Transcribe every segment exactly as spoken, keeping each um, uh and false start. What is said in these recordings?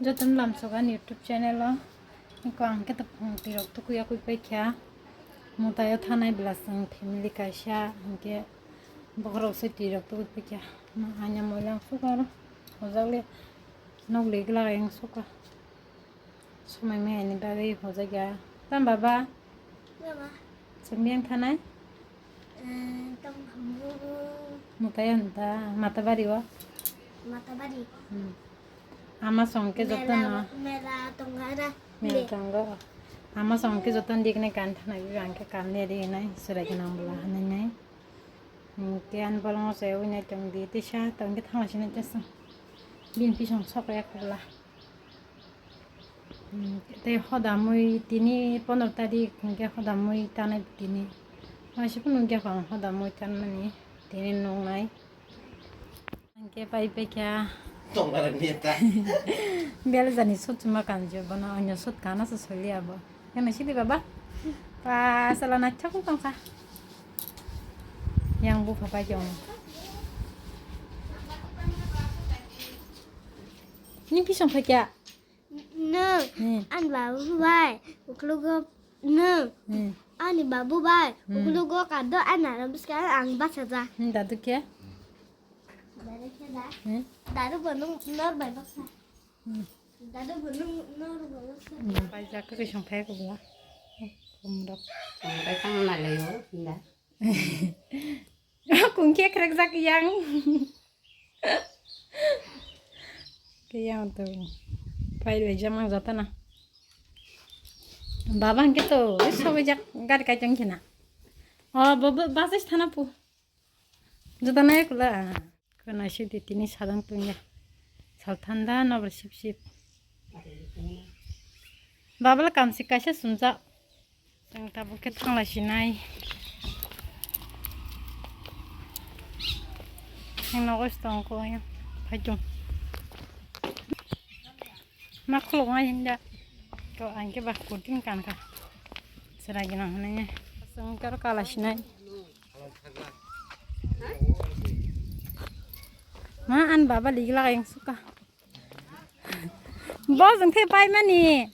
Jotono lamsogo ani YouTube channel o. Eko ang khe to phung twi rok tukui yakui paikha. Mutai o thanai bwla chwng family kaisa, hinkhe bokhorok se twi rok tukui paikha. Anya moilang sukha aro hojak le nok le glak yang sukha. Somai maya ni bagwi hojak ya. Tam baba? Baba. Chwng biyang thanai? Eh, tong hamu. Mutai o nta, Matabari o? Matabari. Hmm. Ama song khe joto no. Mela, mela tong ha na. Mela tongo. Ama song khe joto no dikne kan thana bi ang khe kan le ri nai, surai gwnang bwla hanai nai. Hmm, ke an bolong se ui nai tong di, tisa tong khe thang lai sinai tesa. Bin pisong sok ya kubla. Hmm, tei hodamwi tini pondro tarik hwnkhe hodamwi tanai tini. Waisa phano nukya kho ang hodamwi tanmani tini nuknai. Hwnkhe pai paikha. Tonglarok neta. Bel jani sut chuma kanjio bono onyo sut kana se soli abo. Yana sidi baba. Pa sala na chakung tongkha. Yang bupha pai jong. Ni pisong phaikya. Nwng, hmm, ani babu bai, uklogo nwng, hmm, ani babu bai, hmm, uklogo kado ani nana bwskang ang bachajak. Hmm, dadu khe? Dadu khe da? Hmm? Dadu bo nwng nor bai baksa. Hmm. Dadu bo nwng nor bai baksa. Hmm, bai jak khe song phai ko bla. Kumrok. Ang bai tang na leyo, hinda. Kung khe khrekjak yang. Khe yang to. Pai bai jamang jatana. Baba hwnkhe to, ui sogwi jak gari kai tong khena. O, bo, bo, bus thana pu. Jatana ekla. Khwna sidi tini sadang tungya. Sal thanda nobor sip sip. Babala kamsi kaisa sumjak. Chwng tabuk khe thanglai sinai. Ang nogo se tong kho, phai tong. Ma khuluk nai hinda. To ang khe ba kutin kan kha. Chwrai gwnang hwnwi. Chwng khe aro kala sinai. Ma, ani baba ligla yang suka. Bo jwng khe paimani.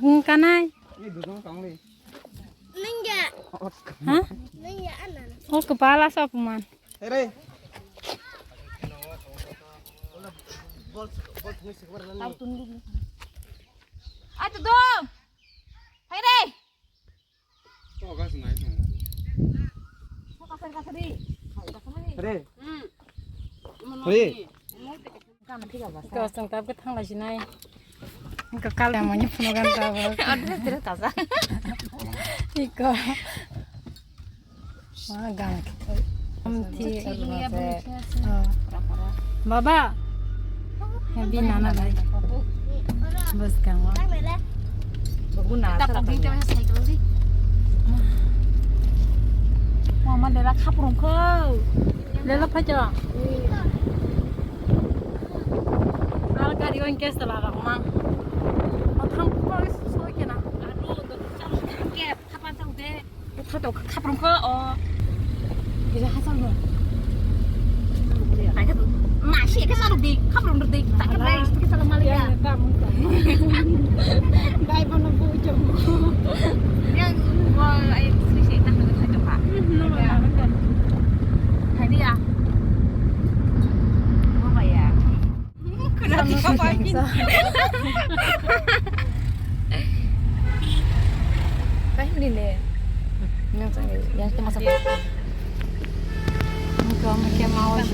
Wng kanai. Ningya. Ha? Ningya ana. O kepala sa peman. Here. Ayo dong. Here. Re. Re. Iko chwng tabuk thanglai sinai. Iko kal yang mani phunu gan tabuk. Address dire tasa. Iko. Ma gan. Amthi. Oh. Baba. Bini nana lai. Bwskango. Mama lela khaprung kho. Lela phaito. Al gari on kes la rang mang. Othang ko so kena. Alo do chang ke khapan chang de. Khato khaprung kho o. Gila hasal no. Taika tu. Nasi ke saru di khaprung di. Taika bai ke saru mali ya. Dai bono bu jom. Yang gua ai sri sri tak ada tak apa. No. Hai dia. Apa ya? Kain ni ne. Yang sangai, yang tu masa. Engkau makin mau sih.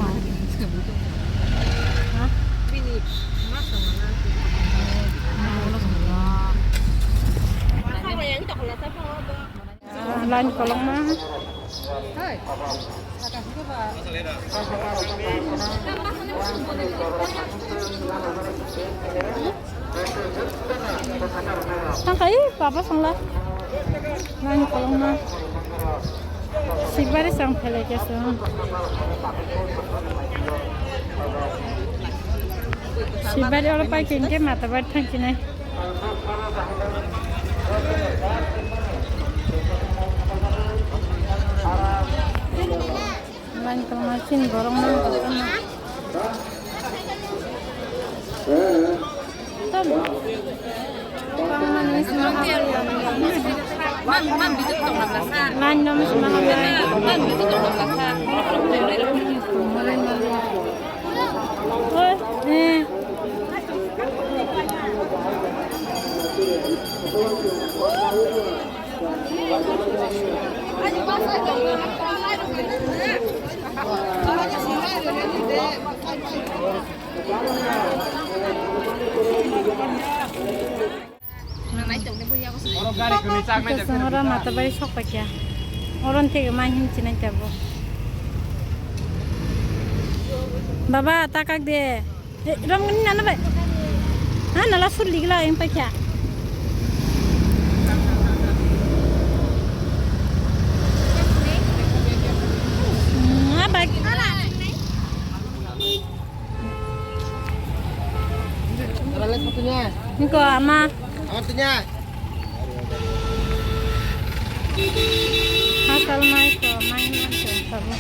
Hah? Line kolokma. Tangkai baba songla. Line kolokma. Sibari sang phele keso. Sibari oro pai kengke mata bai thangkinai. Line kolokma chini borok no. Line dom si mahal lai. Oi, eh. Oro mata bai sok paikha. Oron theke mai hin chinai tabo. Baba, takak de. Eh, rom gani nana bai. Ha, nala sur ligla em paikha. Hmm, ha, bai. Niko ama. Ama tunya. Hasal mai ko, mai man ko, sabo.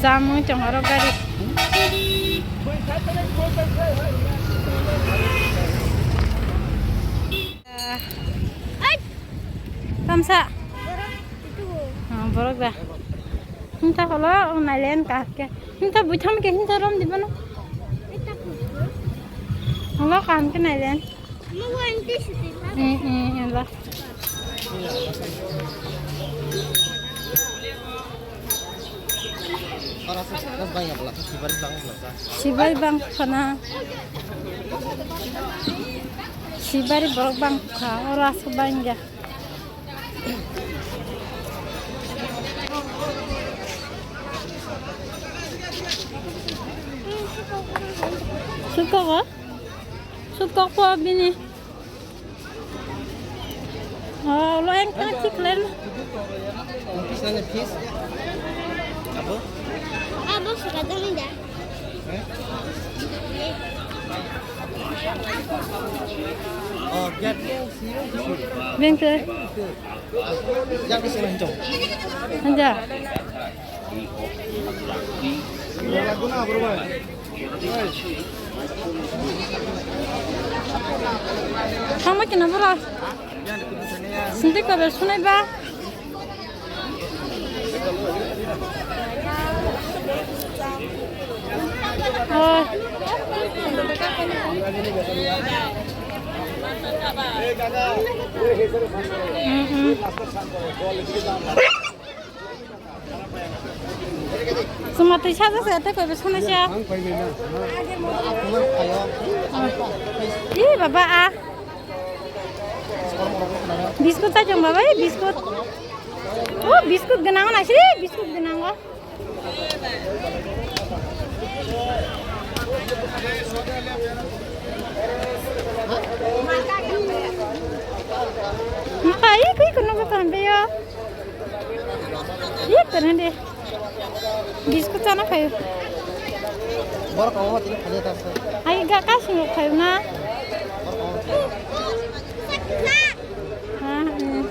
Jamung chong oro gari. Tamsa. Ah, borok da. Hinta holo, oh, nailen kaham ke. Hinta buitham ke, hinta rom di bono. Holo kaham ke nailen. Eh, eh, eh, la. Sibai bang khana. Sibari borok bang kha, oro aswk bang ya. Sut kok o? Sut kok po bini? Oh, lo yang kena chiklen. Apa? Apa suka dong ya? Oh, get. Bengke. Hanja. Thangma kina bura. Sindi kabe sunai ba. Oh. Mm-mm. Suma twi saja se tei koibo sona se. Ih, baba, ah. Biskut ta chong, baba, eh, biskut. Oh, biskut gwnang na sih, biskut gwnang o. Makai, kui kono ko kan be yo. Ye tene de. Biskut chana khayo. Borok kamo tini khali ta. Ai ga ka sing khayo na. Ha, eh.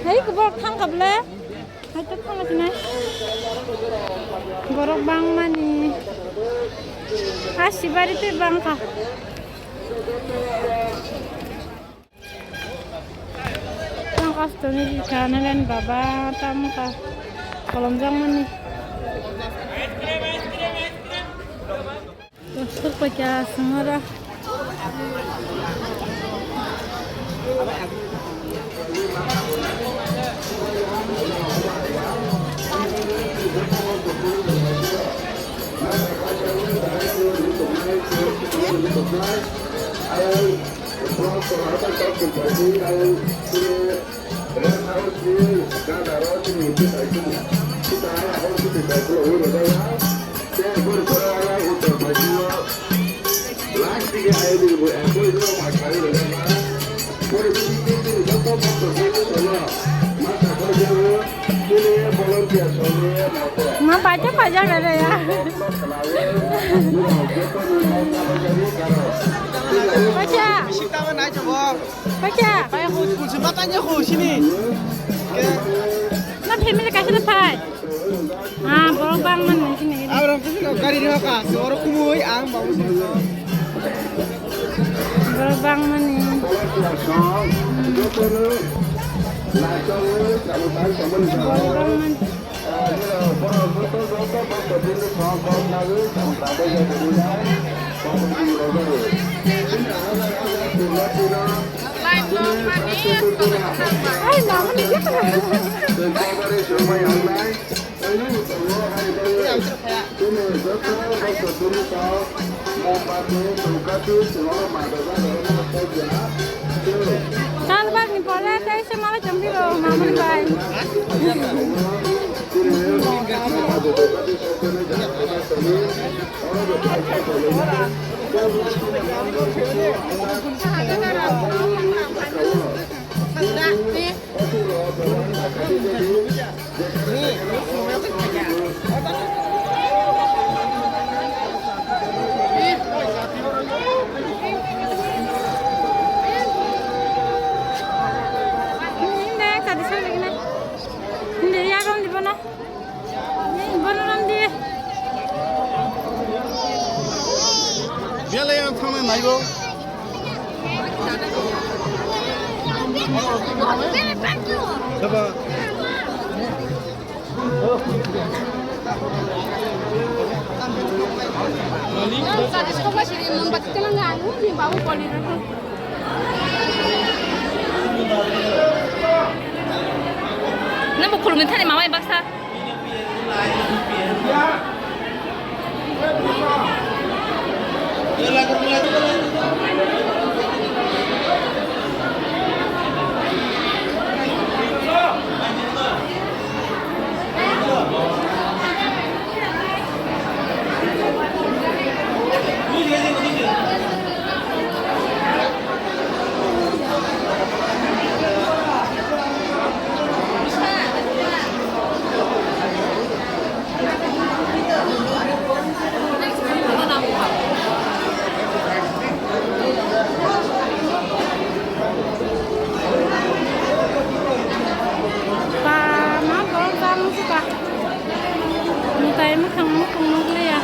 Ai ko borok thang kable. Hai to thang sinai. Borok bang mani. Ha sibari te bang kha. Ang kostoni bikha nalen baba tam ka kolom jang mani. Sur paikha sumara. Ma pacha pacha gare ya. Pacha. Pacha. Na family kaisa da phai. Ah, borok bangmani sini. Abraham tu sini gari ni hoka, oro kumui ang babu sini. Borok bangmani. Borok bangmani. Salbar ni pore tei se mala chumbi ro mamani bai. Hindi, yaron di ba na? Bono ram di. Belai ang thangna naigo. Saba. Nang bo khulumni thani mamai baksa. Ba, ma borok bang suka. Mutai mukhang mukhang nukliya.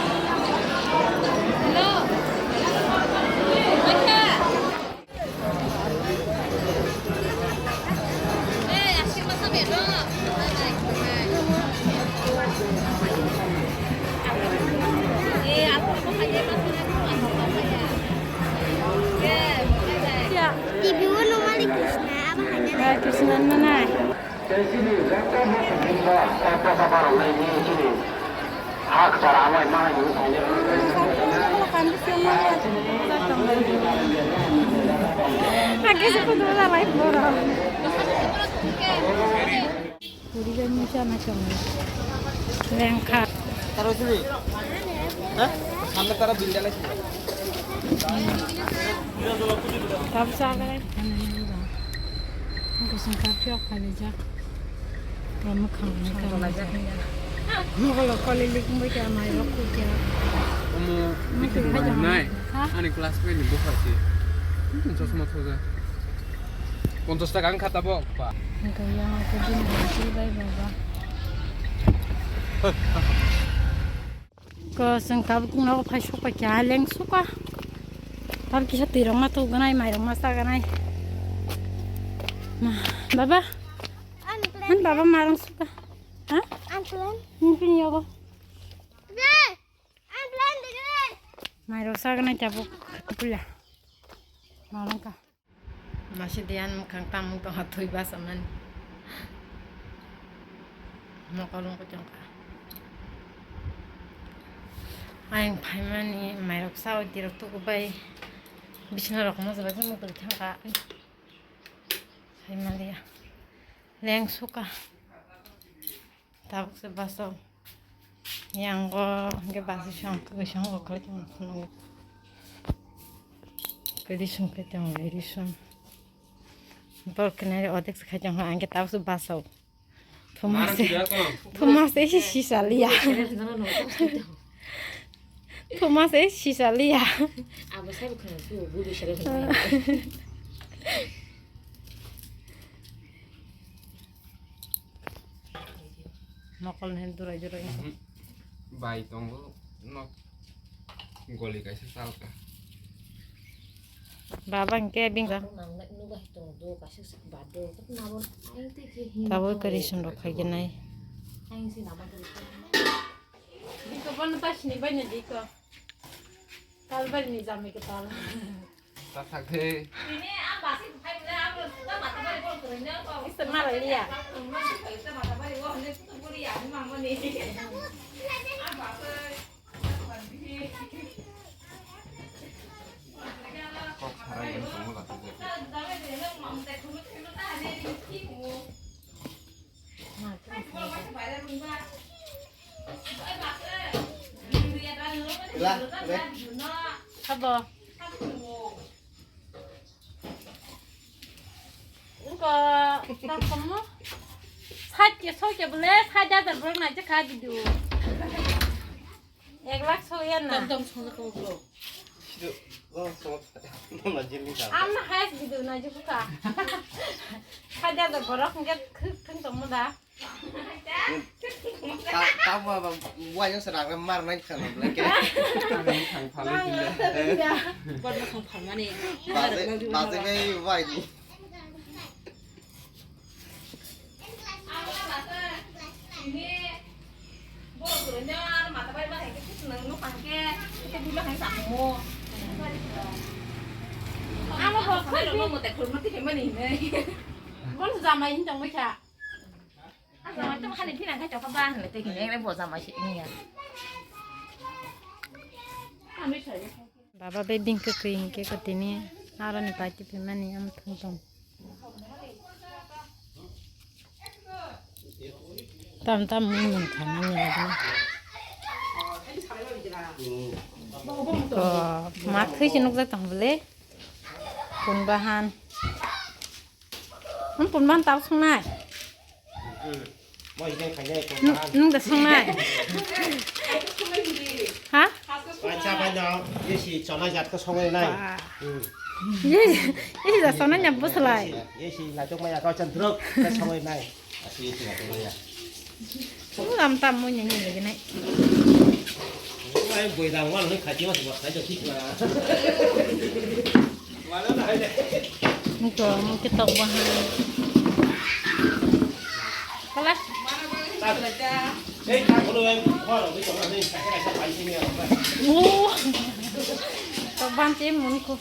T V o normally Krishna, abo hai na. Hai, Krishna manai. Puri bai musa na chong. Lengkha. Taro sini. Hah? Samne taro bindala sini. Tabsa kare. Kusung kapyo khalijak. Mukhang nai kha. Mukhang lo koli lik mui kha mai rok ku kha. Omo, mukhang nai. Ha? Ani class friend ni bupha si. Hmm, chosma thoja. Ponchas taka wngkha tabok, ba. Hwnkhe yang ako bini hwnkhe bai baba. Ko chwng tabuk nogo phai sokpai kha, leng suka. Tabuk kisa twi rok ma tuganai, mai rok ma chaganai. Ma, baba. Ani baba ma rang suka. Ha? Ani plan. Ni pini yogo. Ani plan de. Mai rok chaganai tabuk pula. Ma rang ka. Masi diyan mukhang tamung tongha twi basamani. Mokol wngkha chwngkha. Ayang phaimani mairok sawi tirok tukubai. Bisna rok mojabai mukuli thangkha. Saimaliya. Leng suka. Tabuk se baso. Yango hingke basi song, koi song, koi song, koi song, koi song, koi song. Bor kenai odek se khai song, hingke tabuk se baso. Thomas se, Thomas se isi sisa liya. Thomas e sisa liya. Abo sai bukhana tu bu bi sare khana. Nokol ni durai durai. Mhm. Bai tongo nok goli kaisa salka. Baba hingke bingka. Tabuk kwrwi swngrok phaigenai. Diko bono ta sini baino diko. Kalbari ni jami kwtal. Ta thakhe. Iswk mara liya. Kok sarai yang tongo lati jai. La, re. Abo. Uko, tak kamu. Sait ke, soi ke bole, sait hajar borok nai je kha video. Ek lakh soi ya na. Ekdom sona kamu bro. Sido, oh, so, mama jilni ka. Amna highest video nai je buka. Sait hajar borok nge khuk thung tong da. Ta, ta ba, ba, wa yang serang mar nai khana bla ke. Thang thang thang thang. Bor ma thang thang mani. Baje, baje bai wai ni. Ano bo khani. Bol jamai hin tong bai kha. Ang tong hani phina khai tokha ba hwnle tei hwnle bo jamai se niya. Baba be bing kwkwi hinkhe kwtwini aroni party phaimani amthwng tong. Tam tam mui mung khanani lagina. Ko ma thwi se nukjak tong bole. Kun bahan. Nung pun ban tau songnai. Nung da songnai. Ha? Acha bai no, yesi chonai jat ko songnai nai. Yesi, yesi da songnai nya buslai. Yesi lajok maya ko chan drok ko songnai nai. Ulam tam mo nyanyi lagi nai. Ai boi dang wal ni khati mas mas khai jok kik na. Mana na hai de. Niko mo kitok bahan. Kala. Ei ta kholo ai khoro ni ko ni khai khai sai ni. Oh. Tok ban ti mun ko.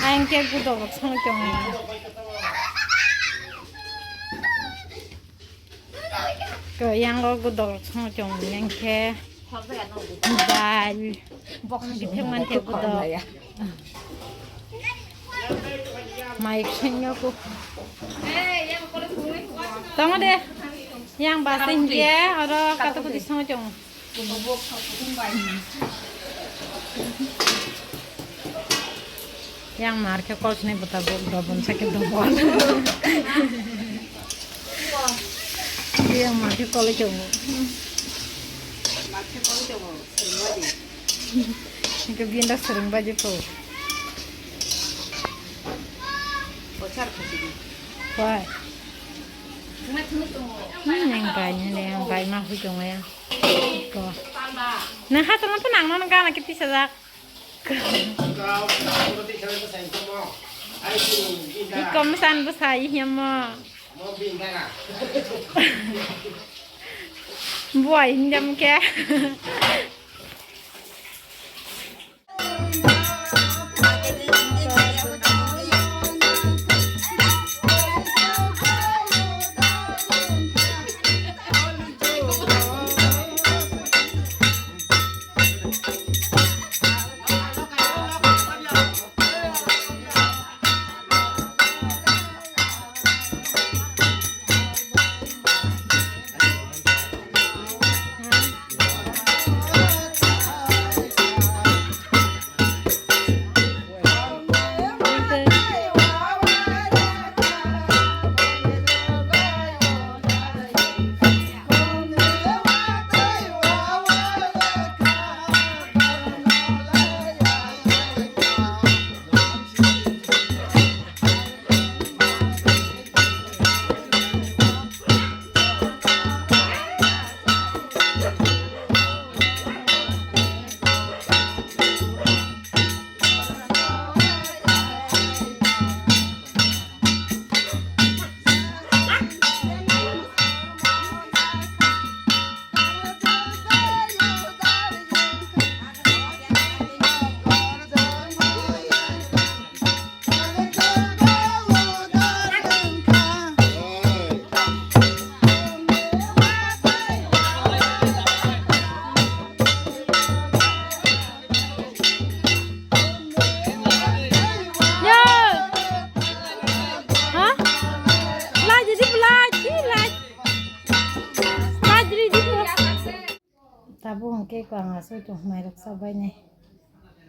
Ang khe gudok rok songwi tongo. Ko yang o gudok rok songwi tongo yang khe. Dal. Bok bithang man khe gudok. Mai khenga ko. Tamo de. Yang basing dia oro kata putih songwi tongo. Yang mar khe kol sini buta bu dobon sakit dobon. Yang mar khe kol itu. Ke binda sering baju po. Wah. Yang bai ni yang bai ma hui jong ya. Ko. Na ha tong pun ang non gana kiti sajak. Ikom san bu sai hiam mo. Buai hindam ke. Abo hwnkhe ko ang aswk tong hwnwi rwksa bainai.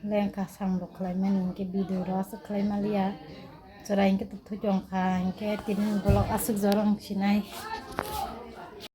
Lengkha samrok khlaimani hwnkhe video rok aswk khlai maliya. Chwrai hwnkhe tongthwi tongkha hwnkhe tini vlog aswk jorong sinai.